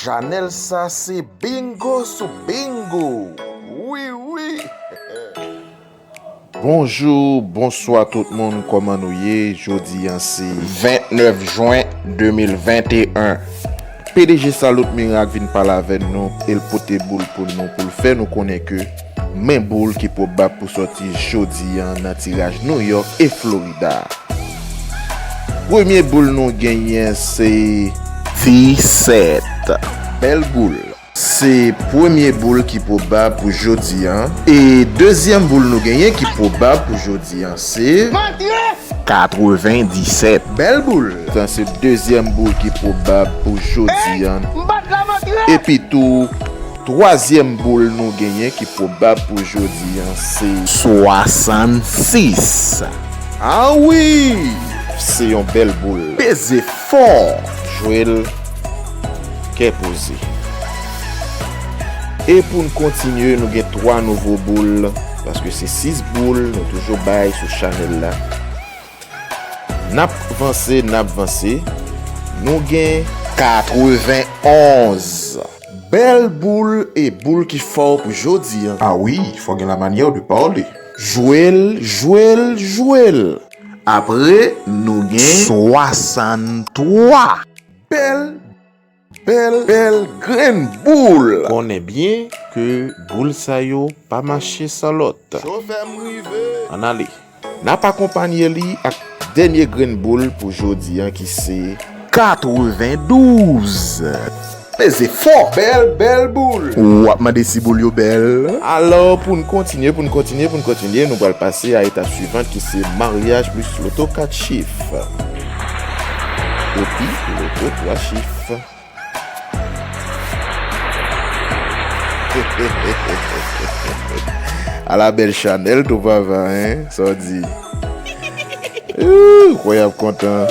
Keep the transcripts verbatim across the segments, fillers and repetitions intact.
Chanèl sa se bingo sou bingo. Wi, wi. Bonjou, bonswa tout moun, kòman nou ye? Jodi a se vennèf jen de mil venteyen. P D G Salut Miracle vin pale avè nou, e l pote boul pou nou, pou l fè nou konnen ke men boul ki pwobab pou sòti jodi a nan tiraj New York e Florida. Premye boul nou genyen se disèt. Bèl boul. Se premye boul ki pwobab pou jodi a. E dezyèm boul nou genyen ki pwobab pou jodi a se katrevendisèt. Bèl boul. Sa se dezyèm boul ki pwobab pou jodi a. Epi tou, twazyèm boul nou genyen ki pwobab pou jodi a se swasannsis. A wi! Se yon bèl boul. Peze fò. Jwe l kè poze. E pou n kontinye, nou gen twa nouvo boul, paske se sis boul nou toujou bay sou chanèl la. N ap vanse, n ap vanse. Nou gen katrevennonz. Bèl boul e boul ki fò pou jodi a. A wi, fò gen la manyè de pale. Jwe l, jwe l, jwe l. Apre, nou gen swasanntwa. Bèl, bèl, bèl grenn boul. Konnen byen ke boul sa yo pa mache san lòt. Chofè m rive. Ann ale. N ap akonpanye li ak dènye grenn boul pou jodi a ki se katrevendouz. Peze fò. Bèl, bèl boul. W ap mande si boul yo bèl. Alò, pou n kontinye, pou n kontinye, pou n kontinye, nou pral pase a etap swivan ki se maryaj plis loto kat chif. Epi, loto twa chif. Ala bèl chanèl tou papa, en? Sa w di? Ooh, kwè y ap kontan.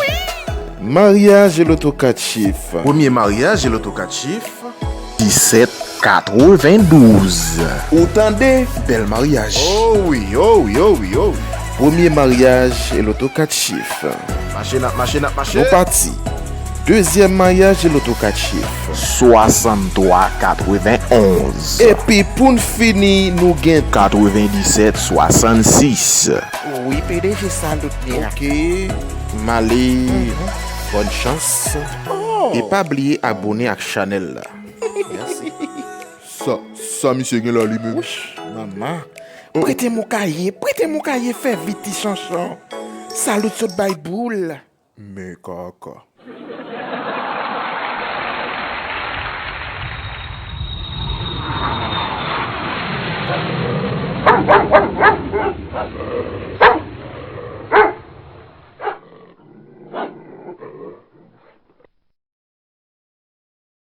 Maryaj e loto kat chif. Premye maryaj e loto kat chif. Disèt katrevendouz. Ou tande? Bèl maryaj. Oh wi, oh wi, oh wi, oh wi. Premye maryaj e loto kat chif. Mache, n ap mache, n ap mache. Nou pati. Dezyèm maryaj e loto kat chif. Swasanntwa katrevenonz. Epi pou n fini, nou gen katrevendisèt swasannsis. Wi, P D G Salut Miracle. Ok, m ale. Bòn chans. Oh. E pa bliye abòne ak chanèl la. Mèsi. Sa, sa misye gen la li menm? Wouch, manman. Prete m yon kaye, prete m yon kaye, fè vit ti chanchon. Salut sot bay boul. Men kaka.